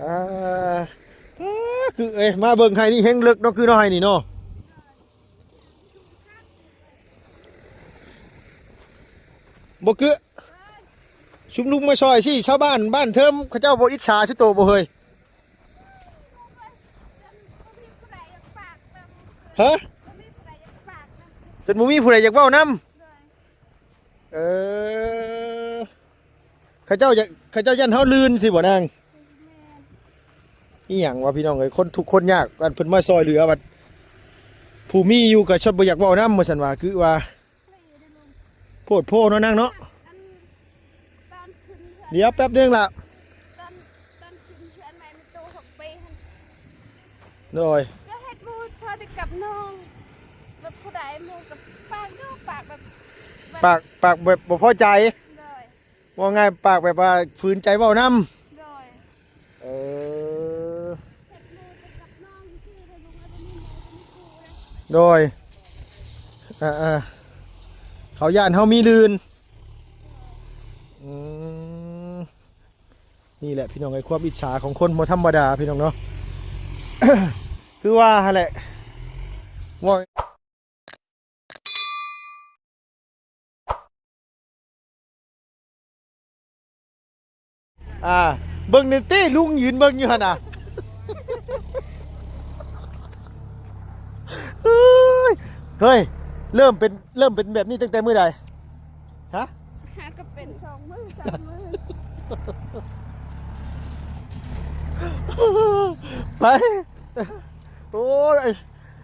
ອ່າ ຄື ເອີຍ ມາເບິ່ງໄຮ່ນີ້ແຮງເລິກເນາະ ຄືເນາະ ໄຮ່ນີ້ເນາະ ບໍ່ຄື ຊຸມລຸງມາຊ່ອຍຊິ ຊາວບ້ານບ້ານເທີມເຂົາເຈົ້າບໍ່ອິດສາຊິໂຕບໍ່ເຮີ້ຍ? ຮະ? ຈົນບໍ່ມີຜູ້ໃດຢາກເວົ້ານຳ? ເອີ ເຂົາເຈົ້າຢາກ ເຂົາເຈົ້າຢ້ານເຮົາລື່ນຊິບໍ່ນາງ? ອີ່ຫຍັງວະ ພີ່ນ້ອງເອີຍ ຄົນທຸກຄົນຍາກ ອັນເພິ່ນມາຊ່ອຍເຫຼືອ ບັດຜູ້ມີຢູ່ກໍຊອດບໍ່ຢາກເວົ້ານຳ ວ່າຊັ້ນວ່າ ຄືວ່າ ໂພດໂພເນາະນາງເນາະ ອັນຕອນຂຶ້ນເຮືອນ ດຽວແປັບໜຶ່ງລະ ຕອນ ຕອນຂຶ້ນເຮືອນໃໝ່ ໂຕຫົກປີຫັ້ນ ໂດຍ ກໍເຮັດໝູ່ໂທຕິກັບນ້ອງ ແບບຜູ້ໃດໝູ່ກັບປາກຢູ່ ປາກແບບ ປາກ ປາກແບບບໍ່ພໍໃຈ ໂດຍ ເວົ້າງ່າຍປາກແບບວ່າຝືນໃຈເວົ້ານຳ ໂດຍ ເອີ ໂດຍ ອ່າໆ ເຂົາຢ້ານເຮົາມີລື່ນ ອືມ ນີ້ແຫຼະພີ່ນ້ອງເອີຍ ຄວາມອິດສາຂອງຄົນບໍ່ທຳມະດາພີ່ນ້ອງເນາະ ຄືວ່າຫັ້ນແຫຼະ ເວົ້າ ອ່າ ເບິ່ງແນ່ຕິ ລຸງຢືນເບິ່ງຢູ່ຫັ້ນນະ ເຮີ້ຍ ເຮີ້ຍ ເລີ່ມເປັນ ເລີ່ມເປັນແບບນີ້ຕັ້ງແຕ່ມື້ໃດ? ຮະ? ຫາກໍເປັນສອງມື້ສາມມື້ ໄປ ໂອ້ຍ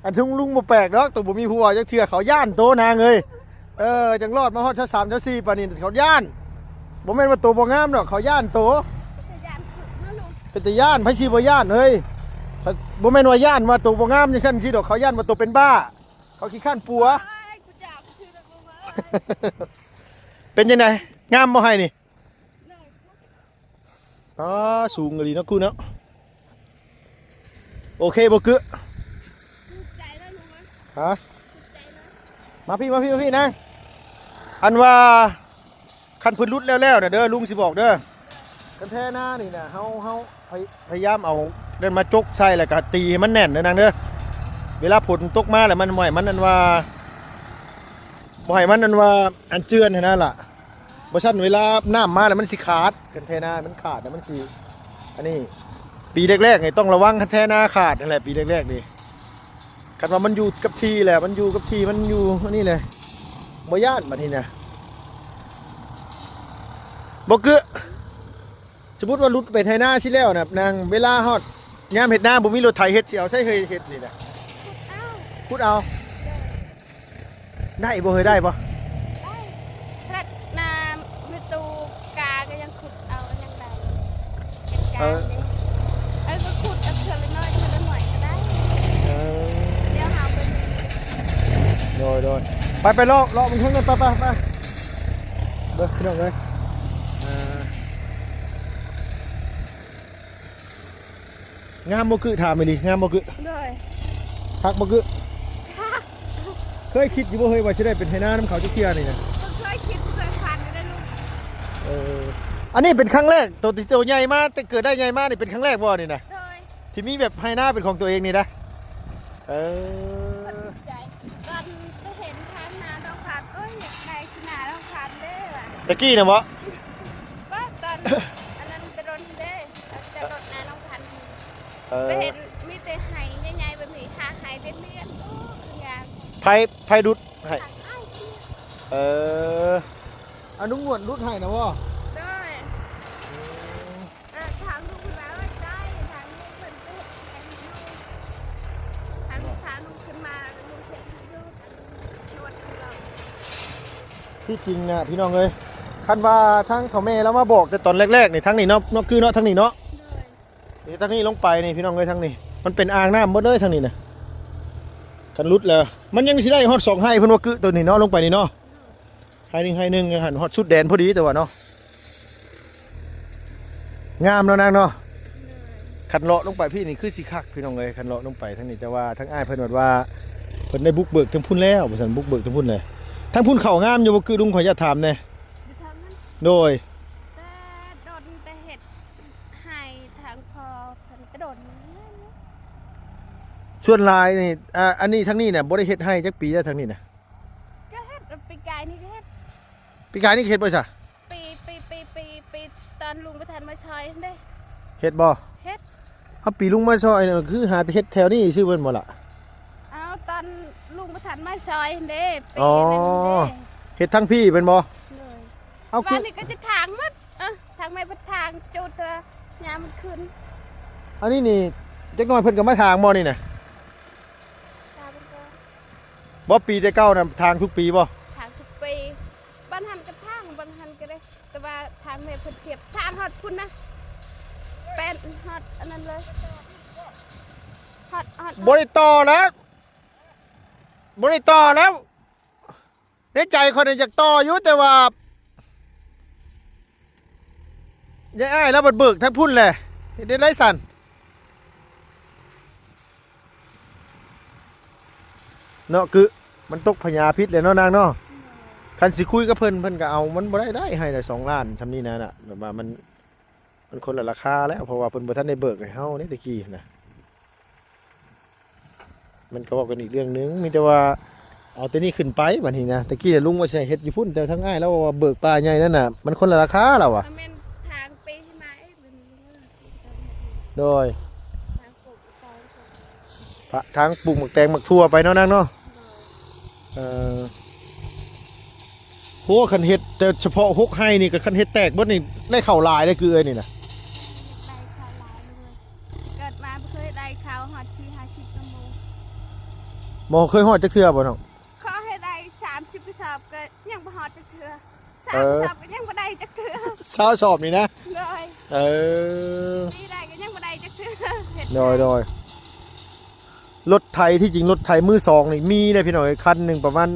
ອັນທຸງລຸງບໍ່ແປກດອກ ໂຕບໍ່ມີຜົວຈັກເທື່ອ ເຂົາຢ້ານໂຕນາງເອີຍ ເອີ ຈັ່ງລອດມາຮອດຊາວສາມ ຊາວສີ່ ປານນີ້ ເຂົາຢ້ານ ບໍ່ແມ່ນວ່າໂຕບໍ່ງາມດອກ ເຂົາຢ້ານໂຕ ເປັນຕາຢ້ານ ເປັນຕາຢ້ານ ໃຜຊິບໍ່ຢ້ານເຮີ້ຍ ບໍ່ແມ່ນວ່າຢ້ານວ່າໂຕບໍ່ງາມຈັ່ງຊັ້ນຊິດອກ ເຂົາຢ້ານວ່າໂຕເປັນບ້າ ເຂົາຂີ້ຄ້ານປົວ ເປັນຈັ່ງໃດ ງາມບໍ່ໄຮ່ນີ້? ປ້າ ສູງອີ່ຫຼີເນາະ ກູເນາະ ໂອເຄບໍ່ກຶ? ຮະ? ມາພີ້ ມາພີ້ ມາພີ້ນາງ ອັນວ່າ ຄັນເພິ່ນຫຼຸດແລ້ວໆນະເດີ ລຸງຊິບອກເດີ ຄັນແທ້ນານີ້ນະ ເຮົາ ເຮົາ ພະ ພະຍາຍາມເອົານັ້ນມາຈົກໃສ່ ແລ້ວກະຕີໃຫ້ມັນແໜ້ນເດີນາງເດີ ເວລາຝົນຕົກມາແລ້ວມັນ ບໍ່ໃຫ້ມັນ ອັນວ່າ ບໍ່ໃຫ້ມັນ ອັນວ່າ ອັນເຈື່ອນຫັ້ນນະລະ ບໍ່ຊັ້ນເວລານ້ຳມາແລ້ວມັນຊິຂາດ ຄັນແທ້ນາມັນຂາດແລ້ວມັນຊິ ອັນນີ້ ປີແລກໆນີ້ຕ້ອງລະວັງ ຄັນແທ້ນາຂາດຫັ້ນແຫຼະ ປີແລກໆນີ້ ຄັນວ່າມັນຢູ່ກັບທີ່ແຫຼະ ມັນຢູ່ກັບທີ່ ມັນຢູ່ອັນນີ້ແຫຼະ ບໍ່ຢ້ານບາດນີ້ນະ ບໍ່ກຶ ສົມມຸດວ່າຫຼຸດໄປໄຖນາຊິແລ້ວນະ ນາງ ເວລາຮອດຍາມເຮັດນາບໍ່ມີລົດໄຖເຮັດ ຊິເອົາໃສເຮີ້ຍເຮັດນີ້ນະ? ຂຸດເອົາ ຂຸດເອົາ ໄດ້ບໍ່ເຮີ້ຍ ໄດ້ບໍ່? ໄດ້ ຂະໜາດນ້ຳລະດູກາກໍຍັງຂຸດເອົາ ຍັງໄດ້ ເອີ ເອີ ກໍຂຸດເອົາເທື່ອລະໜ້ອຍເທື່ອລະໜ້ອຍກໍໄດ້ ເອີ ດຽວເຮົາໄປ ໂດຍ ໂດຍ ໄປ ໄປເລາະ ເລາະມັນເທິງກັນ ໄປ ໄປ ໄປ ເບິ່ງພີ່ນ້ອງເອີຍ ອ່າ ງາມບໍ່ກຶ ຖາມອີ່ຫຼີ ງາມບໍ່ກຶ? ໂດຍ ຄັກບໍ່ກຶ? ຄັກ ເຄີຍຄິດຢູ່ບໍ່ເຮີ້ຍວ່າຊິໄດ້ເປັນໄຖນານຳເຂົາຈັກເທື່ອນີ້ນະ? ບໍ່ເຄີຍຄິດ ບໍ່ເຄີຍຝັນເລີຍລູກ ເອີ ອັນນີ້ເປັນຄັ້ງແລກ ໂຕ ໂຕໃຫຍ່ມາ ແຕ່ເກີດໄດ້ໃຫຍ່ມານີ້ເປັນຄັ້ງແລກບໍ່ນີ້ນະ? ໂດຍ ທີ່ມີແບບໄຮ່ນາເປັນຂອງຕົວເອງນີ້ນະ? ເອີ ໃຈ ຕອນໄປເຫັນທາງນານ້ອງພັນ ໂອ້ຍ ຢາກໄດ້ຄືນານ້ອງພັນເດ້ວ່າ ແຕ່ກີ້ນະບໍ່? ບໍ່ ຕອນ ອັນນັ້ນແຕ່ດົນເດ້ ແຕ່ລົດນານ້ອງພັນ ເອີ ໄປເຫັນມີແຕ່ໄຮ່ໃຫຍ່ໆແບບນີ້ ຫາໄຮ່ເລັກໆ ໂອ້ ຄືງາມ ໃຜ ໃຜດຸດໃຫ້? ອ້າຍ ເອີ ອາ ລຸງໜວດດຸດໃຫ້ນະບໍ່? ໂດຍ ອືມ ເອີ ຖາມລູກເພິ່ນວ່າ ເອີ ໄດ້ ຖາມລູກເພິ່ນໄປເຮັດໃຫ້ລູກ ຖາມ ຖາມລູກຂຶ້ນມາ ແລ້ວກໍລູກເຮັດໃຫ້ລູກ ອັນ ໜວດຂອງເຮົາ ທີ່ຈິງນະ ພີ່ນ້ອງເອີຍ ຄັນວ່າທາງເຖົ້າແມ່ລາວມາບອກແຕ່ຕອນແລກໆນີ້ ທາງນີ້ເນາະ ເນາະ ຄືເນາະ ທາງນີ້ເນາະ ໂດຍ ນີ້ ທາງນີ້ລົງໄປນີ້ ພີ່ນ້ອງເອີຍ ທາງນີ້ ມັນເປັນອ່າງນ້ຳໝົດເລີຍ ທາງນີ້ນະ ຄັນຫຼຸດແລ້ວ ມັນຍັງຊິໄດ້ຮອດສອງໄຮ່ ເພິ່ນວ່າກຶ ໂຕນີ້ເນາະ ລົງໄປນີ້ເນາະ ໄຮ່ໜຶ່ງ ໄຮ່ໜຶ່ງ ຫັ້ນຮອດສຸດແດນພໍດີ ແຕ່ວ່າເນາະ ງາມເນາະນາງເນາະ ໂດຍ ຄັນເລາະລົງໄປພີ້ນີ້ຄືຊິຄັກ ພີ່ນ້ອງເອີຍ ຄັນເລາະລົງໄປທາງນີ້ ແຕ່ວ່າທາງອ້າຍເພິ່ນວ່າ ເພິ່ນໄດ້ບຸກເບີກທາງພຸ້ນແລ້ວ ວ່າຊັ້ນ ບຸກເບີກທາງພຸ້ນແຫຼະ ທາງພຸ້ນເຂົ້າງາມຢູ່ບໍ່ກຶ ລຸງ ຂໍອະນຸຍາດຖາມແດ່ ຢູ່ທາງນັ້ນ ໂດຍ ແຕ່ດົນແຕ່ເຮັດ ສ່ວນຫຼາຍນີ້ ອ່າ ອັນນີ້ທາງນີ້ນະ ບໍ່ໄດ້ເຮັດໄຮ່ຈັກປີແລ້ວ ທາງນີ້ນະ? ກໍເຮັດ ປີກາຍນີ້ກໍເຮັດ. ປີກາຍນີ້ເຮັດບໍ່ຊະ? ປີ ປີ ປີ ປີ ປີຕອນລຸງບໍ່ທັນມາຊ່ອຍຫັ້ນເດ້. ເຮັດບໍ່? ເຮັດ. ເອົາ ປີລຸງມາຊ່ອຍນະ ຄືຫາແຕ່ເຮັດແຖວນີ້ຊື່ແມ່ນບໍ່ລະ? ເອົາ ຕອນລຸງບໍ່ທັນມາຊ່ອຍຫັ້ນເດ້ ປີ ອໍ ນັ້ນເດ້ ເຮັດທາງພີ້ແມ່ນບໍ່? ໂດຍ. ເອົາ ຄື ບ້ານນີ້ກໍຈະຖາງໝົດ ເອີ ທາງແມ່ເພິ່ນຖາງຈູດເທື່ອຍາມມັນຂຶ້ນ. ອັນນີ້ນີ້ ຈັກໜ້ອຍເພິ່ນກໍມາຖາງບໍ່ນີ້ນະ? ຖາງເພິ່ນກໍ ບໍ່ ປີແຕ່ເກົ່ານະ ຖາງທຸກປີບໍ່? ຖາງທຸກປີ. ບາງຫັ້ນກໍຖາງ ບາງຫັ້ນກໍໄດ້ ແຕ່ວ່າທາງແມ່ເພິ່ນສຽບ ຖາງຮອດພຸ້ນນະ ແປນຮອດອັນນັ້ນເລີຍ ຮອດ ຮອດ ບໍ່ໄດ້ຕໍ່ແລ້ວ ບໍ່ໄດ້ຕໍ່ແລ້ວ. ໃນໃຈຂ້ອຍນະຢາກຕໍ່ຢູ່ ແຕ່ວ່າຍາຍອ້າຍລາວບັດເບີກທາງພຸ້ນແຫຼະ ເຮັດແນວໃດຊັ້ນເນາະ? ຄືມັນຕົກພະຍາພິດແຫຼະເນາະນາງເນາະ. ຄັນຊິຄຸຍກັບເພິ່ນ ເພິ່ນກໍເອົາມັນບໍ່ໄດ້ ໄດ້ໃຫ້ລະສອງລ້ານ ຊ່ຳນີ້ນະ ແບບວ່າມັນ ມັນຄົນລະລາຄາແລ້ວ ເພາະວ່າເພິ່ນບໍ່ທັນໄດ້ເບີກໃຫ້ເຮົາເດ້ແຕ່ກີ້ນະ. ມັນກໍເວົ້າກັນອີກເລື່ອງໜຶ່ງ ມີແຕ່ວ່າເອົາແຕ່ນີ້ຂຶ້ນໄປບັດນີ້ນະ. ແຕ່ກີ້ນະລຸງວ່າຊິໃຫ້ເຮັດຢູ່ພຸ້ນ ແຕ່ທາງອ້າຍລາວວ່າເບີກປ່າໃຫຍ່ນັ້ນນະ ມັນຄົນລະລາຄາລາວວ່າ. ແມ່ນທາງໄປທີ່ມາເອງ ໂດຍ ທາງປູກ ພະ ທາງປູກໝາກແຕງໝາກຖົ່ວໄປເນາະນາງເນາະ. ໂດຍ. ເອີ ໂຫ ຄັນເຮັດແຕ່ສະເພາະຫົກໄຮ່ນີ້ ກໍຄັນເຮັດແຕກເບິດນີ້ ໄດ້ເຂົ້າຫຼາຍເດ້ ຄືເອີຍນີ້ນະ. ໄດ້ເຂົ້າຫຼາຍເລີຍ ເກີດມາບໍ່ເຄີຍໄດ້ເຂົ້າຮອດສີ່ຫ້າສິບນຳໝູ່ ບໍ່ເຄີຍຮອດຈັກເທື່ອບໍ່ນ້ອງ? ຂໍໃຫ້ໄດ້ສາມສິບກະສອບກໍຍັງບໍ່ຮອດຈັກເທື່ອ. ເອີ ຊາວສອບກໍຍັງບໍ່ໄດ້ຈັກເທື່ອ ຊາວສອບນີ້ນະ. ໂດຍ. ເອີ ປີໃດກໍຍັງບໍ່ໄດ້ຈັກເທື່ອ ເຮັດ ໂດຍ ໂດຍ. ລົດໄຖ ທີ່ຈິງລົດໄຖມືສອງນີ້ມີເດ້ພີ່ນ້ອງເອີຍ ຄັນໜຶ່ງປະມານ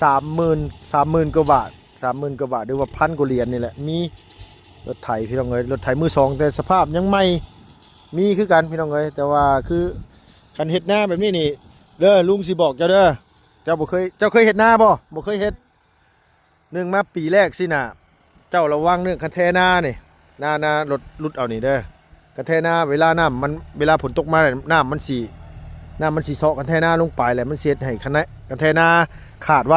ສາມໝື່ນ ສາມໝື່ນກວ່າບາດ ສາມໝື່ນກວ່າບາດ ຫຼືວ່າພັນກວ່າຫຼຽນນີ້ແຫຼະ. ມີລົດໄຖພີ່ນ້ອງເອີຍ ລົດໄຖມືສອງ ແຕ່ສະພາບຍັງໃໝ່ ມີຄືກັນພີ່ນ້ອງເອີຍ. ແຕ່ວ່າຄືຄັນເຮັດນາແບບນີ້ນີ້ເດີ ລຸງຊິບອກເຈົ້າເດີ ເຈົ້າບໍ່ເຄີຍ ເຈົ້າເຄີຍເຮັດນາບໍ່? ບໍ່ເຄີຍເຮັດ. ໜຶ່ງມາປີແລກຊີ້ນະ ເຈົ້າລະວັງເລື່ອງຄັນແທນານີ້ ນາ ນາລົດຫຼຸດເອົານີ້ເດີ. ຄັນແທນາເວລານ້ຳມັນ ເວລາຝົນຕົກມາ ນ້ຳມັນຊິ ນ້ຳມັນຊິເຊາະຄັນແທນາລົງໄປ ແລ້ວມັນຊິເຮັດໃຫ້ຄັນ ຄັນແທນາຂາດໄວ.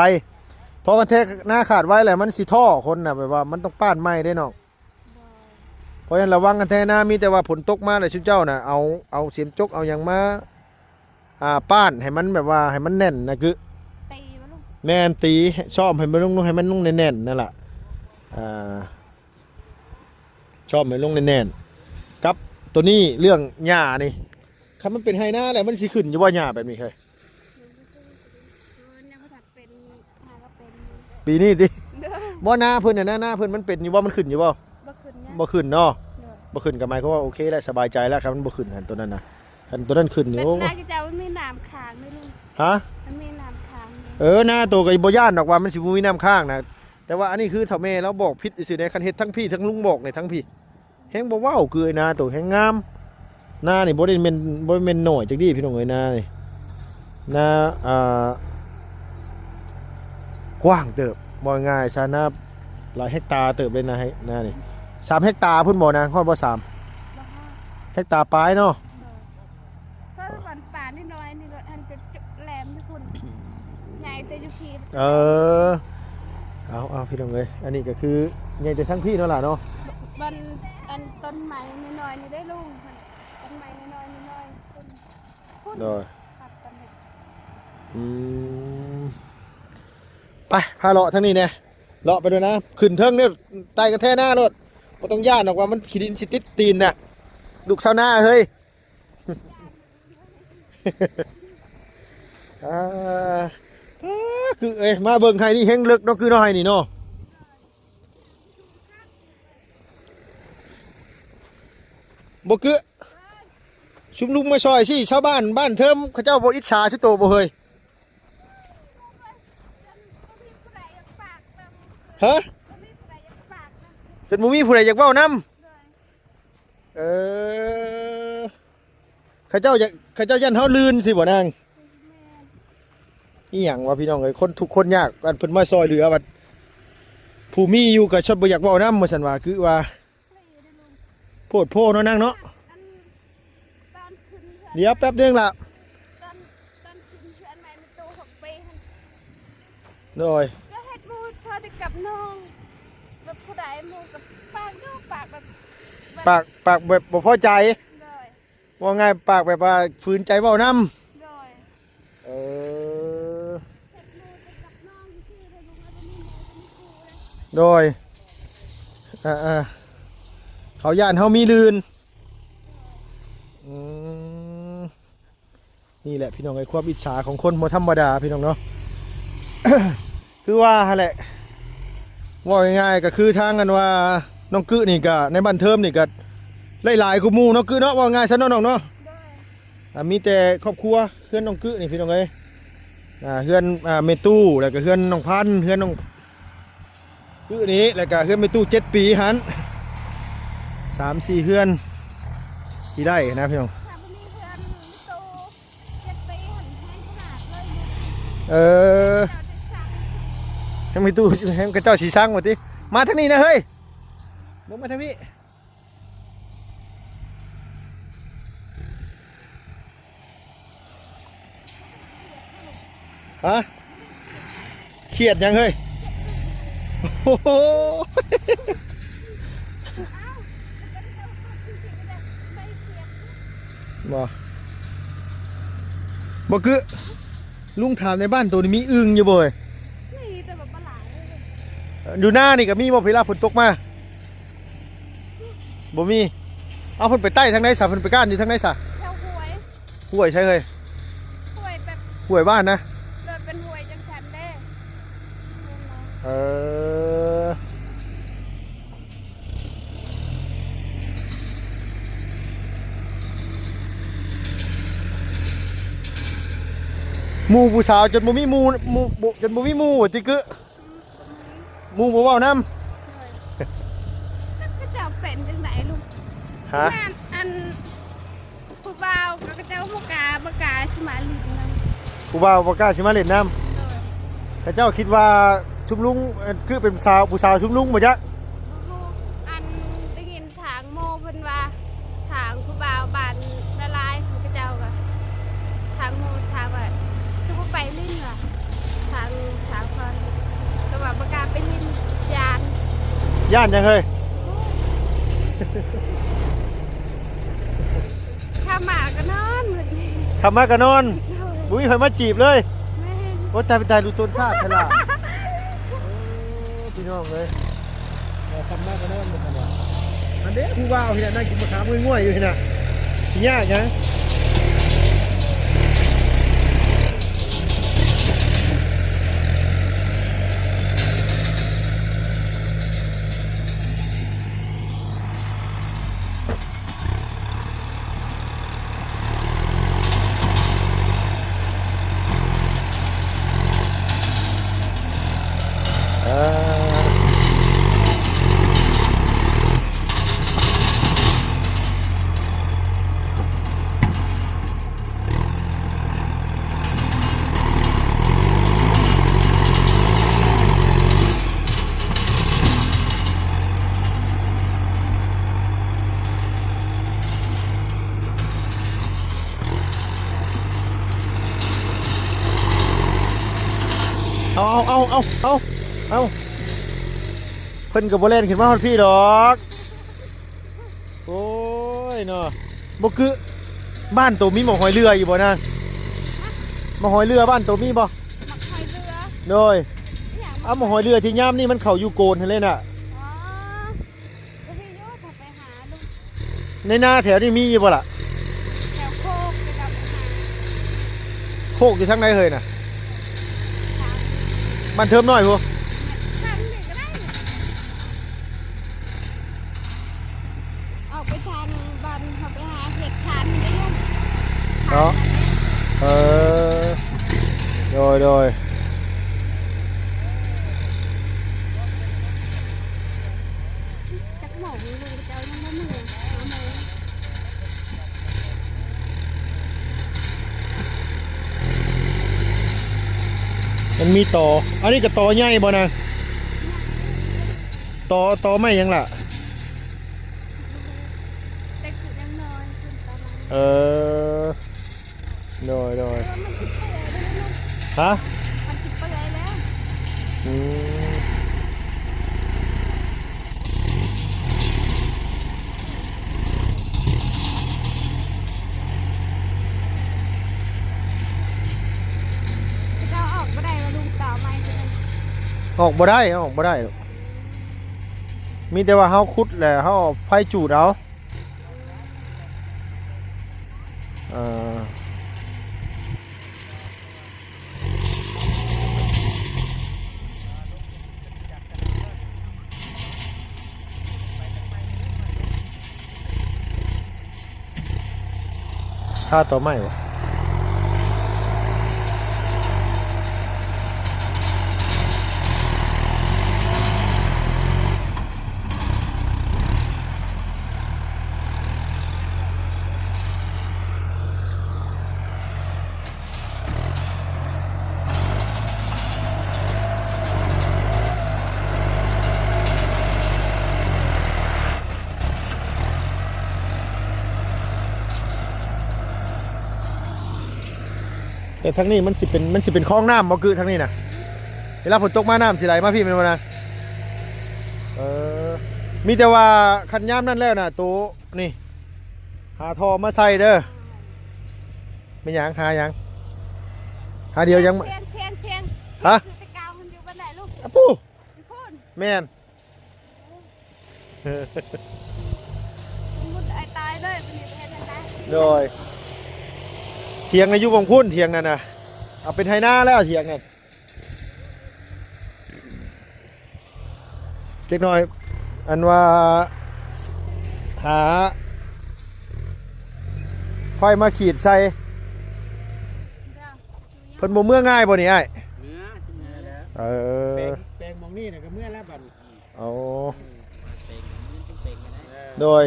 ເພາະຄັນແທນາຂາດໄວແລ້ວມັນຊິທໍ້ຄົນນະ ແບບວ່າມັນຕ້ອງປ້ານໃໝ່ເດ້ນ້ອງ. ເພາະສະນັ້ນລະວັງຄັນແທນາ ມີແຕ່ວ່າຝົນຕົກມາແລ້ວຊຸມເຈົ້ານະ ເອົາ ເອົາເສມຈົກເອົາຫຍັງມາ ອ່າ ປ້ານໃຫ້ມັນແບບວ່າໃຫ້ມັນແໜ້ນນະ ຄື ຕີບໍ່ລູກ? ແມ່ນ ຕີ ຊ້ອມໃຫ້ມັນລົງ ໃຫ້ມັນລົງແໜ້ນໆ ນັ້ນລະ. ອ່າ ຊ້ອມໃຫ້ລົງແໜ້ນໆ ກັບໂຕນີ້ ເລື່ອງຫຍ້ານີ້ ຄັນມັນເປັນໄຮ່ນາແລ້ວ ມັນຊິຂຶ້ນຢູ່ບໍ່ຫຍ້າແບບນີ້ເຮີ້ຍ? ເອີ ຍັງບໍ່ທັນເປັນ ຫາກໍເປັນຢູ່ ປີນີ້ຕິ? ບໍ່ ນາເພິ່ນນະ ນາເພິ່ນມັນເປັນຢູ່ບໍ່? ມັນຂຶ້ນຢູ່ບໍ່? ບໍ່ຂຶ້ນຫຍັງ ບໍ່ຂຶ້ນເນາະ. ໂດຍ. ບໍ່ຂຶ້ນກໍໝາຍຄວາມວ່າໂອເຄແລ້ວ ສະບາຍໃຈແລ້ວ ຄັນມັນບໍ່ຂຶ້ນຫັ້ນ ໂຕນັ້ນນະ. ຄັນໂຕນັ້ນຂຶ້ນນີ້ ໂອ້ ນາເຈົ້າມັນມີນ້ຳຄ້າງເດ້ລຸງ. ຮະ? ມັນມີນ້ຳຄ້າງເດ້. ເອີ ນາໂຕກໍບໍ່ຢ້ານດອກວ່າມັນຊິບໍ່ມີນ້ຳຄ້າງນະ ແຕ່ວ່າອັນນີ້ຄືເຖົ້າແມ່ລາວບອກຜິດຊື່ໆເດ້. ຄັນເຮັດທັງພີ້ ທັງລຸງບອກນີ້ ທັງພີ້ແຮງບໍ່ເວົ້າ ຄືໄອ້ນາໂຕແຮງງາມ. ນານີ້ບໍ່ໄດ້ແມ່ນ ບໍ່ໄດ້ແມ່ນໜ້ອຍຈັກດີ້ພີ່ນ້ອງເອີຍ ນານີ້ ນາ ອ່າ ກວ້າງເຕີບ ເວົ້າງ່າຍຊະ ນາຫຼາຍເຮັກຕາເຕີບເລີຍນາ ນານີ້ ສາມເຮັກຕາພຸ້ນບໍ່ນາ? ຮອດບໍ່ ສາມ ບໍ່ຮອດ ເຮັກຕາປາຍເນາະ. ໂດຍ. ເພາະວ່າບ້ານປ່ານ້ອຍໆນີ້ ລົດອັນຈະແຫຼມຢູ່ພຸ້ນ ໃຫຍ່ແຕ່ຢູ່ພີ້. ເອີ ເອົາໆ ພີ່ນ້ອງເອີຍ ອັນນີ້ກໍຄືໃຫຍ່ແຕ່ທາງພີ້ເນາະຫຼ້າເນາະ. ບ- ບ່ອນອັນຕົ້ນໄມ້ນ້ອຍໆນີ້ເດ້ລຸງ ຕົ້ນໄມ້ນ້ອຍໆ ນ້ອຍໆ ພຸ້ນ ພຸ້ນ. ໂດຍ. ຕັດກັນເດ້. ອືມ ໄປ ພາເລາະທາງນີ້ແດ່ ເລາະໄປໂລດນະ ຂຶ້ນເທິງເດີ ໄຕ່ກັນແທນາໂລດ ບໍ່ຕ້ອງຢ້ານດອກວ່າມັນຂີ້ດິນຊິຕິດຕີນນະ ລູກຊາວນາເຮີ້ຍ. ອ່າ ຄື ເອີຍ ມາເບິ່ງໄຮ່ນີ້ແຮງເລິກເນາະ ຄືເນາະ ໄຮ່ນີ້ເນາະ. ບໍ່ຄື ຊຸມລຸງມາຊ່ອຍຊິ ຊາວບ້ານບ້ານເທີມເຂົາເຈົ້າບໍ່ອິດສາຊຸໂຕບໍ່ເຮີ້ຍ? ຮະ? ຈົນບໍ່ມີຜູ້ໃດຢາກເວົ້ານຳ. ເອີ ເຂົາເຈົ້າຢາກ ເຂົາເຈົ້າຢ້ານເຮົາລື່ນຊິບໍ່ນາງ? ອີ່ຫຍັງວະພີ່ນ້ອງເອີຍ ຄົນທຸກຄົນຍາກ ອັນເພິ່ນມາຊ່ອຍເຫຼືອ ບັດຜູ້ມີຢູ່ກໍຊອດບໍ່ຢາກເວົ້ານຳ ວ່າຊັ້ນວ່າ ຄືວ່າ ໂພດໂພເນາະນາງເນາະ. ດຽວແປັບໜຶ່ງລະ ໂດຍ ກໍເຮັດໝູ່ເທົ່າທີ່ກັບນ້ອງ ແບບຜູ້ໃດໝູ່ກໍປາກດຸ ປາກແບບ ປາກ ປາກແບບບໍ່ພໍໃຈ ໂດຍ ເວົ້າງ່າຍປາກແບບວ່າຝືນໃຈເວົ້ານຳ ໂດຍ ເອີ ເຮັດໝູ່ແຕ່ກັບນ້ອງຊື່ໆ ເລີຍ ບໍ່ມີໝູ່ ບໍ່ມີຄູ່ເລີຍ ໂດຍ ອ່າໆ ເຂົາຢ້ານເຮົາມີລື່ນ ອືມ ນີ້ແຫຼະພີ່ນ້ອງເອີຍ ຄວາມອິດສາຂອງຄົນບໍ່ທຳມະດາພີ່ນ້ອງເນາະ ຄືວ່າຫັ້ນແຫຼະ ເວົ້າງ່າຍໆ ກໍຄືທາງອັນວ່ານ້ອງກຶນີ້ກໍໃນບ້ານເທີມນີ້ກໍໄດ້ຫຼາຍກວ່າໝູ່ເນາະ ກຶເນາະ ເວົ້າງ່າຍຊະເນາະນ້ອງເນາະ ໂດຍ ອ່າ ມີແຕ່ຄອບຄົວເຮືອນນ້ອງກຶນີ້ພີ່ນ້ອງເອີຍ ອ່າ ເຮືອນ ອ່າ ແມ່ຕູ້ ແລ້ວກໍເຮືອນນ້ອງພັນ ເຮືອນນ້ອງກຶນີ້ ແລ້ວກໍເຮືອນແມ່ຕູ້ເຈັດປີຫັ້ນ ສາມສີ່ເຮືອນທີ່ໄດ້ນະພີ່ນ້ອງ ຖ້າບໍ່ມີເຮືອນແມ່ຕູ້ເຈັດປີຫັ້ນແຮງຂະໜາດເລີຍ ເອີ ເຮືອນແມ່ຕູ້ແຮງຂະເຈົ້າຊິຊັງວ່າຕິ ມາທາງນີ້ນະເຮີ້ຍ ເບິ່ງມາທາງນີ້ ຮະ? ຄຽດຫຍັງເຮີ້ຍ? ໂອ້ໂຫ ບໍ່ ບໍ່ຄື ລຸງຖາມໃນບ້ານໂຕນີ້ມີອຶ່ງຢູ່ບໍ່ເຮີ້ຍ? ມີ ແຕ່ວ່າບໍ່ຫຼາຍເລີຍ ຢູ່ນານີ້ກໍມີບໍ່ ເວລາຝົນຕົກມາ? ບໍ່ມີ ເອົາ ເພິ່ນໄປໃຕ້ທາງໃດສະ? ເພິ່ນໄປກ້ານຢູ່ທາງໃດສະ? ແຖວຫ້ວຍ ຫ້ວຍໃສເຮີ້ຍ? ຫ້ວຍແບບ ຫ້ວຍບ້ານນະ? ໂດຍ ເປັນຫ້ວຍຈັ່ງຊັ້ນເດ້ ເອີ ໝູ່ຜູ້ສາວຈົນບໍ່ມີໝູ່ ໝູ່ ບໍ່ ຈົນບໍ່ມີໝູ່ຕິກຶ? ໝູ່ບໍ່ເວົ້ານຳ ໂດຍ ຈັກເຂົາເຈົ້າເປັນຈັ່ງໃດລູກ ຮະ? ແມ່ນ ອັນ ຜູ້ບ່າວກໍເຂົາເຈົ້າບໍ່ກ້າ ບໍ່ກ້າຊິມາຫຼິ້ນນຳ ຜູ້ບ່າວບໍ່ກ້າຊິມາຫຼິ້ນນຳ ໂດຍ ເຂົາເຈົ້າຄິດວ່າຊຸມລຸງ ເອີ ຄືເປັນສາວ ຜູ້ສາວຊຸມລຸງບໍ່ຈັກ ບໍ່ຮູ້ ອັນໄດ້ຍິນ ທາງໝູ່ເພິ່ນວ່າ ທາງຜູ້ບ່າວບ້ານລະລາຍ ເຂົາເຈົ້າກໍ ທາງໝູ່ຖາມວ່າ ຄືບໍ່ໄປຫຼິ້ນວະ ທາງສາວພອນ ກໍວ່າບໍ່ກ້າໄປຫຼິ້ນ ຢ້ານ ຢ້ານຫຍັງເຮີ້ຍ? ຂ້າມມາກໍນອນ ມື້ນີ້ ຂ້າມມາກໍນອນ ໂດຍ ບໍ່ມີໃຜມາຈີບເລີຍ ແມ່ນ ໂອ້ ຕາຍ ຕາຍ ລູກຕົ້ນຊາດແທ້ລະ ໂອ້ ພີ່ນ້ອງເອີຍ ເອີ ຄຳມາກໍນອນບໍ່ທັນວ່າ ອັນເດ້ຜູ້ບ່າວນີ້ນະ ນັ່ງກິນໝາກຂາມງ່ວຍໆຢູ່ນີ້ນະ ຊິຍາກຫຍັງ? ເອົາ ເອົາ ເອົາ ເອົາ ເອົາ ເພິ່ນກໍບໍ່ແລ່ນຂຶ້ນມາຮອດພີ້ດອກ ໂອ້ຍເນາະ ບໍ່ກຶ ບ້ານໂຕມີໝາກຫອຍເຫຼືອຢູ່ບໍ່ນາງ? ໝາກຫອຍເຫຼືອບ້ານໂຕມີບໍ່? ໝາກຫອຍເຫຼືອ ໂດຍ ອີຫຍັງ? ເອົາ ໝາກຫອຍເຫຼືອທີ່ຍາມນີ້ມັນເຂົ້າຢູ່ໂກນຫັ້ນເລີຍນະ ອໍ ກໍມີຢູ່ ຖ້າໄປຫາເບິ່ງ ໃນນາແຖວນີ້ມີຢູ່ບໍ່ລະ? ແຖວໂຄກນີ້ກໍໄປຫາ ໂຄກຢູ່ທາງໃດເຮີ້ຍນະ? ທາງ ບ້ານເທີມນ້ອຍພຸ້ນ ທາງນີ້ກໍໄດ້ ອອກໄປທາງບ້ານເຮົາໄປຫາເຮັດທານໄດ້ຢູ່ ເນາະ ເອີ ໂດຍ ໂດຍ ຈັກໂມງນີ້ເຂົາເຈົ້າຍັງບໍ່ມາ ຫ້າໂມງ ມັນມີຕໍ ອັນນີ້ກໍຕໍໃຫຍ່ບໍ່ນະ? ຕໍ ຕໍໄມ້ຫຍັງລະ? ເອີ ໂດຍ ໂດຍ ເອີ ມັນຊິເປື່ອຍແລ້ວເນາະ ຮະ? ມັນຊິເປື່ອຍແລ້ວ ອືມ ເຂົາເຈົ້າອອກບໍ່ໄດ້ວ່າລຸງ ຕໍ່ໄມ້ຕົວນັ້ນ ອອກບໍ່ໄດ້ ອອກບໍ່ໄດ້. ມີແຕ່ວ່າເຮົາຂຸດແຫຼະ ເຮົາເອົາໄຟຈູດເອົາ. ເອີ ຄາຕໍ່ໄມ້ບໍ? ແຕ່ທາງນີ້ມັນຊິເປັນ ມັນຊິເປັນຄອງນ້ຳບໍ່? ຄືທາງນີ້ນະ ເວລາຝົນຕົກມານ້ຳຊິໄຫຼມາພີ້ແມ່ນບໍ່ນາງ? ເອີ ມີແຕ່ວ່າຄັນຍາມນັ້ນແລ້ວນະ ໂຕນີ້ ຫາທໍ່ມາໃສ່ເດີ. ແມ່ນຫຍັງ? ຫາຫຍັງ? ຫາດຽວຍັງ ພຽງ ພຽງ ພຽງ ຮະ? ຄືແຕ່ເກົ່າມັນຢູ່ບ້ານໃດລູກ? ອະປູ້ ຢູ່ພຸ້ນ ແມ່ນ. ໂອ້ ມັນຕາຍເລີຍ ບັດນີ້ໄປເຮັດຈັ່ງໃດ? ໂດຍ ຖຽງນະຢູ່ໝ່ອງພຸ້ນ ຖຽງນັ້ນນະ ເອົາເປັນໄຮ່ນາແລ້ວຖຽງນັ້ນ. ຈັກໜ້ອຍ ອັນວ່າ ຫາໄຟມາຂີດໃສ່ ເພິ່ນບໍ່ເມືອງ່າຍບໍ່ນີ້ອ້າຍ? ເມືອ ຊິເມືອແລ້ວ ເອີ ແປງ ແປງໝ່ອງນີ້ນະກໍເມືອແລ້ວບັດນີ້. ໂອ້ ເອີ ແປງ ມື້ອື່ນຈຶ່ງແປງກໍໄດ້ ເອີ ໂດຍ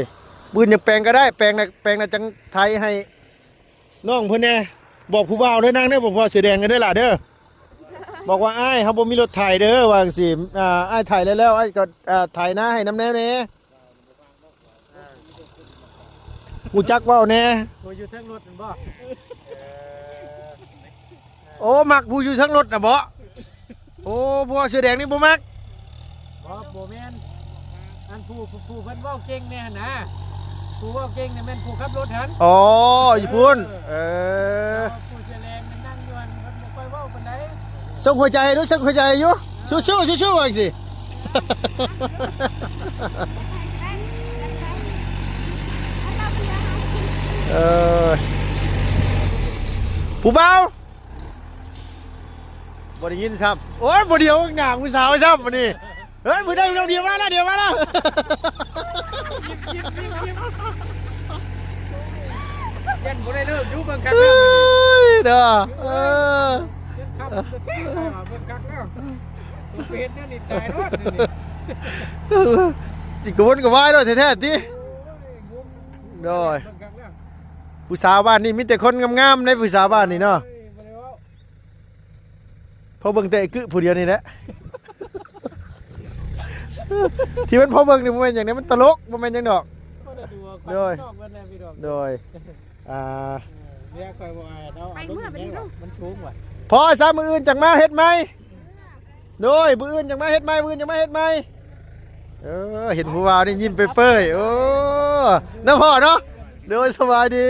ມື້ອື່ນຍັງແປງກໍໄດ້ ແປງນະ ແປງນະຈັ່ງໄຖໃຫ້ ນ້ອງເພິ່ນແດ່ ບອກຜູ້ບ່າວເດີນາງເດີ ບອກຜູ້ບ່າວເສືອແດງເດີຫຼ້າເດີ ບອກວ່າ ອ້າຍ ເຮົາບໍ່ມີລົດໄຖເດີ ວ່າຈັ່ງຊີ້ ອາ ອ້າຍໄຖແລ້ວໆ ອ້າຍກໍ ອາ ໄຖນາໃຫ້ນຳແດ່ແດ່. ຮູ້ຈັກເວົ້າແດ່ ຜູ້ຢູ່ເທິງລົດນັ້ນບໍ່? ໂອ້ ມັກຜູ້ຢູ່ເທິງລົດນະບໍ? ໂອ້ ຜູ້ເສື້ອແດງນີ້ບໍ່ມັກ. ບໍ່ ບໍ່ແມ່ນ ອັນຜູ້ ຜູ້ ຜູ້ເພິ່ນເວົ້າເກັ່ງແດ່ຫັ້ນນະ ຜູ້ເວົ້າເກັ່ງນີ້ແມ່ນຜູ້ຂັບລົດຫັ້ນ. ອໍ ຢູ່ພຸ້ນ ເອີ ເອີ ຜູ້ເສື້ອແດງນັ້ນນັ່ງຢູ່ຫັ້ນ ເພິ່ນບໍ່ຄ່ອຍເວົ້າປານໃດ. ສົ່ງຫົວໃຈດູ ສົ່ງຫົວໃຈຢູ່ ສູ້ໆ ສູ້ໆ ວ່າຈັ່ງຊີ້. ເອີ ຜູ້ບ່າວ ບໍ່ໄດ້ຍິນຊ້ຳ. ໂອ້ຍ ບໍ່ດຽວໜ້າຜູ້ສາວຊ້ຳບັດນີ້. ເຮີ້ຍ ຜູ້ໃດ ຜູ້ດຽວມາແລ້ວ ດຽວມາແລ້ວ. ຍິບ ຍິບ ຍິບ ຍິບ ຢ້ານບໍ່ໄດ້ເລີກຢູ່ ເບິ່ງຄັກແລ້ວ ເອີ ເດີ ເອີ ເບິ່ງຄັກແລ້ວ ເບິ່ງຄັກແລ້ວ ຕົວເປັນແນວນີ້ຕາຍໂລດນີ້ ຊິກະວົນກະວາຍໂລດແທ້ໆຕິ. ໂອ້ຍ ໂດຍ ເບິ່ງຄັກແລ້ວ ຜູ້ສາວບ້ານນີ້ມີແຕ່ຄົນງາມໆເດ້ ຜູ້ສາວບ້ານນີ້ເນາະ. ໂອ້ຍ ບໍ່ໄດ້ເວົ້າ ພໍເບິ່ງແຕ່ໄອ້ກຶຜູ້ດຽວນີ້ແຫຼະ ທີ່ມັນພໍເບິ່ງນີ້ບໍ່ແມ່ນຫຍັງເດ້ ມັນຕະຫຼົກ ບໍ່ແມ່ນຫຍັງດອກ. ໂດຍ ໂດຍ ອ່າ ເອີ ເມຍຂ້ອຍບໍ່ອາຍເນາະ ໄປເມືອໄປນີ້ລູກ ມັນສູງວ່າ. ພໍຊະ ມື້ອື່ນຈັ່ງມາເຮັດໃໝ່. ໂດຍ ມື້ອື່ນຈັ່ງມາເຮັດໃໝ່ ມື້ອື່ນຈັ່ງມາເຮັດໃໝ່. ເອີ ເຫັນຜູ້ບ່າວນີ້ຍິ້ມເປີຍໆ. ໂອ້ ນະພໍ່ເນາະ. ໂດຍ ສະບາຍດີ.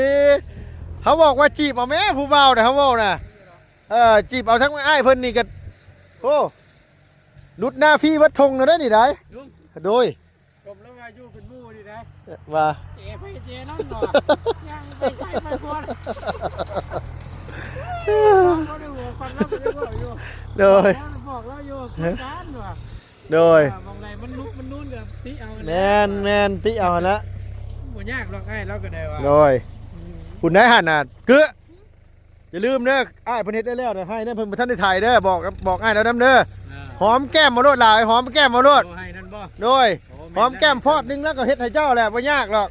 ເຮົາບອກວ່າຈີບເອົາແມ້ຜູ້ບ່າວນະ ເຮົາເວົ້ານະ. ເອີ ຈີບເອົາທັງອ້າຍເພິ່ນນີ້ກໍ ໂອ້ ຫຼຸດໜ້າຟຣີເບິດທົ່ງແລ້ວເດ້ນີ້ໄດ໋. ລຸງ ໂດຍ ສົມແລ້ວວ່າຢູ່ເປັນໝູ່ນີ້ໄດ໋ ວ່າ ເຈໄປເຈນັ້ນບໍ່ ຍ່າງໄປໃສໄປຄົນ ບໍ່ໄດ້ຫົວຄວັນແລ້ວບໍ່ໄດ້ເວົ້າຢູ່. ໂດຍ ບອກແລ້ວຢູ່ ຄົນບ້ານວ່າ. ໂດຍ ເອີ ໝ່ອງໃດມັນນຸບມັນນູນກໍຕິເອົາ. ແມ່ນໆ ຕິເອົາຫັ້ນລະ ບໍ່ຍາກດອກອ້າຍລາວກໍໄດ້ວ່າ. ໂດຍ ອືມ ພຸ້ນໄດ໋ຫັ້ນນະ ເກືອ ຢ່າລືມເດີ ອ້າຍເພິ່ນເຮັດໄດ້ແລ້ວນະ ໄຮ່ນັ້ນເພິ່ນບໍ່ທັນໄດ້ໄຖເດີ ບອກ ບອກອ້າຍລາວນຳເດີ. ເອີ ຫອມແກ້ມເອົາໂລດຫຼາຍ ຫອມແກ້ມເອົາໂລດ. ໂອ້ ໄຮ່ນັ້ນບໍ່? ໂດຍ ໂອ້ ຫອມແກ້ມຟອດໜຶ່ງ ລາວກໍເຮັດໃຫ້ເຈົ້າແຫຼະ ບໍ່ຍາກດອກ.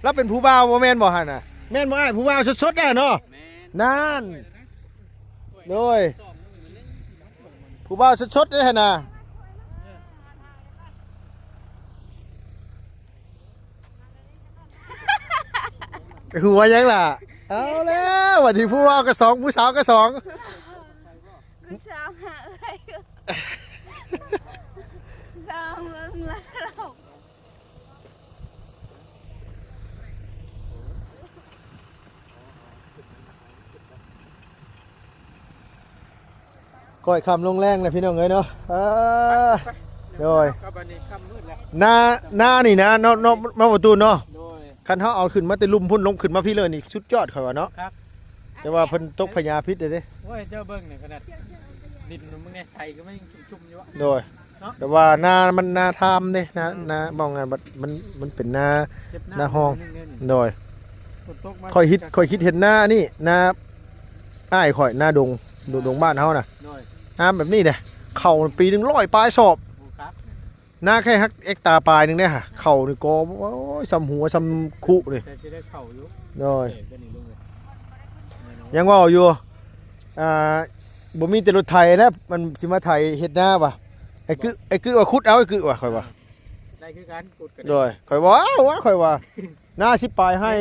ລາວເປັນຜູ້ບ່າວບໍ່ແມ່ນບໍ່ຫັ້ນນະ? ແມ່ນບໍ່ອ້າຍ? ຜູ້ບ່າວສົດໆນະເນາະ. ແມ່ນ ນັ້ນ ໂດຍ ຜູ້ບ່າວສົດໆເດ້ຫັ້ນນະ. ຫົວຫຍັງລະ? ເອົາແລ້ວ ບັດນີ້ຜູ້ບ່າວກໍສອງ ຜູ້ສາວກໍສອງ. ຜູ້ສາວຫາເອື້ອຍ. ຂ້ອຍຄ່ຳລົງແລງແລ້ວພີ່ນ້ອງເອີຍເນາະ. ເອີ ໂດຍ ກໍບັດນີ້ຄ່ຳມືດແລ້ວ. ນາ ນານີ້ນະ ເນາະ ເນາະ ເນາະປະຕູນເນາະ. ໂດຍ ຄັນເຮົາເອົາຂຶ້ນມາແຕ່ລຸ່ມພຸ້ນ ລົງຂຶ້ນມາພີ້ເລີຍນີ້ ສຸດຍອດຂ້ອຍວ່າເນາະ. ຄັກ ແຕ່ວ່າເພິ່ນຕົກພະຍາພິດເດ້. ໂອ້ຍ ເຈົ້າເບິ່ງນີ້ຂະໜາດດິນມຶງນີ້ໄຖກໍຍັງຊຸ່ມໆຢູ່. ໂດຍ ເນາະ ແຕ່ວ່ານາມັນນາທາມເດ້ ນາ ອືມ ນາ ເວົ້າງ່າຍບັດມັນ ມັນເປັນນາ ເກັບນ້ຳ ນາຮອງ ໜ້ອຍໜຶ່ງເດ້ນີ້. ໂດຍ ຝົນຕົກມາ ຂ້ອຍຄິດ ຂ້ອຍຄິດເຫັນນານີ້ ນາອ້າຍຂ້ອຍ ນາດົງ ດົງ ອ່າ ດົງບ້ານເຮົານະ. ໂດຍ ນາແບບນີ້ເດ້ ເຂົ້າປີໜຶ່ງຮ້ອຍປາຍສອບ. ໂອ້ ຄັກ ນາແຄ່ຮັກເອັກຕາປາຍໜຶ່ງເດ້ຫະ. ເຂົ້ານີ້ກໍ ໂອ້ຍ ສ່ຳຫົວສ່ຳຄຸນີ້ ແຕ່ຊິໄດ້ເຂົ້າຢູ່. ໂດຍ ເອີ ຕົວນີ້ລົງເລີຍ ຍັງເວົ້າຢູ່ ອ່າ ບໍ່ມີແຕ່ລົດໄຖແລ້ວ ມັນຊິມາໄຖເຮັດນາວ່າ. ໄອ້ກຶ ໄອ້ກຶວ່າຂຸດເອົາ ໄອ້ກຶວ່າ ຂ້ອຍວ່າ ໄດ້ຄືກັນ ຂຸດກໍໄດ້. ໂດຍ ຂ້ອຍວ່າ ເອົ້າ ຂ້ອຍວ່າ ນາສິບປາຍໄຮ່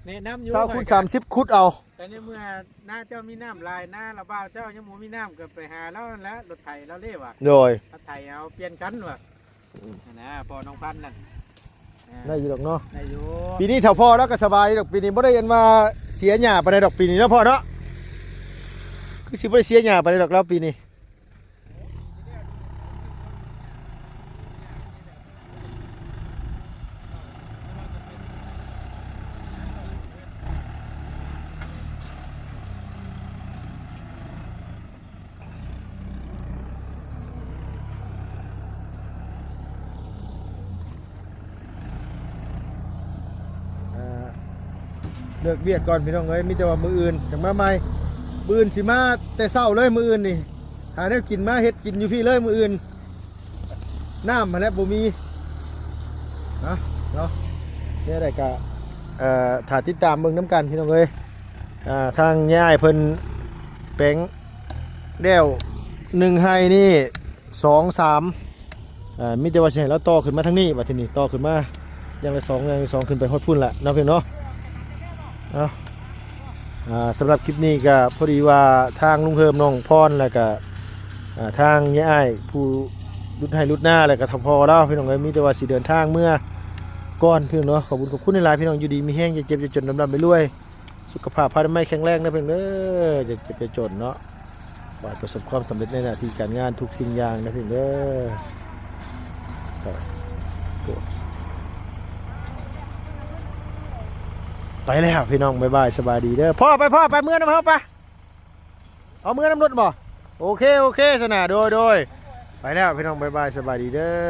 ແນະນຳຢູ່ ຊາວຄູນສາມສິບ ຂຸດເອົາ. ແຕ່ໃນເມື່ອນາເຈົ້າມີນ້ຳຫຼາຍ ນາລະບ່າວເຈົ້າຍັງບໍ່ມີນ້ຳ ກໍໄປຫາລາວຫັ້ນແຫຼະ ລົດໄຖລາວເດ້ວ່າ. ໂດຍ ມາໄຖເອົາ ປ່ຽນກັນວ່າ. ອືມ ຫັ້ນນະ ພໍ່ນ້ອງພັນນັ້ນ ອ່າ ໄດ້ຢູ່ດອກເນາະ ໄດ້ຢູ່. ປີນີ້ຖ້າພໍ່ລາວກໍສະບາຍຢູ່ດອກ ປີນີ້ບໍ່ໄດ້ອັນວ່າເສຍຫຍ້າປານໃດດອກ ປີນີ້ເນາະພໍ່ເນາະ. ຄືຊິບໍ່ໄດ້ເສຍຫຍ້າປານໃດດອກລາວປີນີ້. ອ່າ ເລີກວຽກກ່ອນພີ່ນ້ອງເອີຍ ມີແຕ່ວ່າມື້ອື່ນຈັ່ງມາໃໝ່. ມື້ອື່ນຊິມາແຕ່ເຊົ້າເລີຍ ມື້ອື່ນນີ້ ຫາແນວກິນມາເຮັດກິນຢູ່ພີ້ເລີຍມື້ອື່ນ. ນ້ຳຫັ້ນແຫຼະບໍ່ມີນະເນາະ. ແນວໃດກະ ເອີ ຖ້າຕິດຕາມເບິ່ງນຳກັນພີ່ນ້ອງເອີຍ. ອ່າ ທາງຍາຍເພິ່ນແປງແລ້ວໜຶ່ງໄຮ່ນີ້ ສອງ ສາມ ເອີ ມີແຕ່ວ່າຊິໃຫ້ລາວຕໍ່ຂຶ້ນມາທາງນີ້ ບັດທີນີ້ຕໍ່ຂຶ້ນມາຢ່າງລະສອງ ຢ່າງລະສອງ ຂຶ້ນໄປຮອດພຸ້ນລະເນາະ ພີ່ນ້ອງເນາະ. ເອົາ ອ່າ ສຳລັບຄລິບນີ້ກໍພໍດີວ່າທາງລຸງເຮີມ ນ້ອງພອນ ແລ້ວກໍ ອ່າ ທາງຍາຍອ້າຍຜູ້ລຸດໄຮ່ລຸດນາ ແລ້ວກໍທາງພໍ່ລາວ ພີ່ນ້ອງເອີຍ ມີແຕ່ວ່າຊິເດີນທາງເມືອກ່ອນ ພີ່ນ້ອງເນາະ. ຂອບຄຸນ ຂອບຄຸນຫຼາຍໆ ພີ່ນ້ອງ ຢູ່ດີມີແຮງ ຢ່າເຈັບຢ່າຈົນ ລຳລຳລວຍໆ ສຸຂະພາບພານາໄມແຂງແຮງເດີພີ່ນ້ອງເດີ. ຢ່າເຈັບຢ່າຈົນເນາະ ຂໍໃຫ້ປະສົບຄວາມສຳເລັດໃນໜ້າທີ່ການງານທຸກສິ່ງຢ່າງເດີພີ່ນ້ອງເດີ. ໄປແລ້ວພີ່ນ້ອງ ບາຍບາຍ ສະບາຍດີເດີ. ພໍ່ ໄປພໍ່ ໄປເມືອນຳເຮົາ ໄປ ເອົາເມືອນຳລົດບໍ່? ໂອເຄ ໂອເຄ ຊັ້ນນະ ໂດຍ ໂດຍ ໄປແລ້ວພີ່ນ້ອງ ບາຍບາຍ ສະບາຍດີເດີ.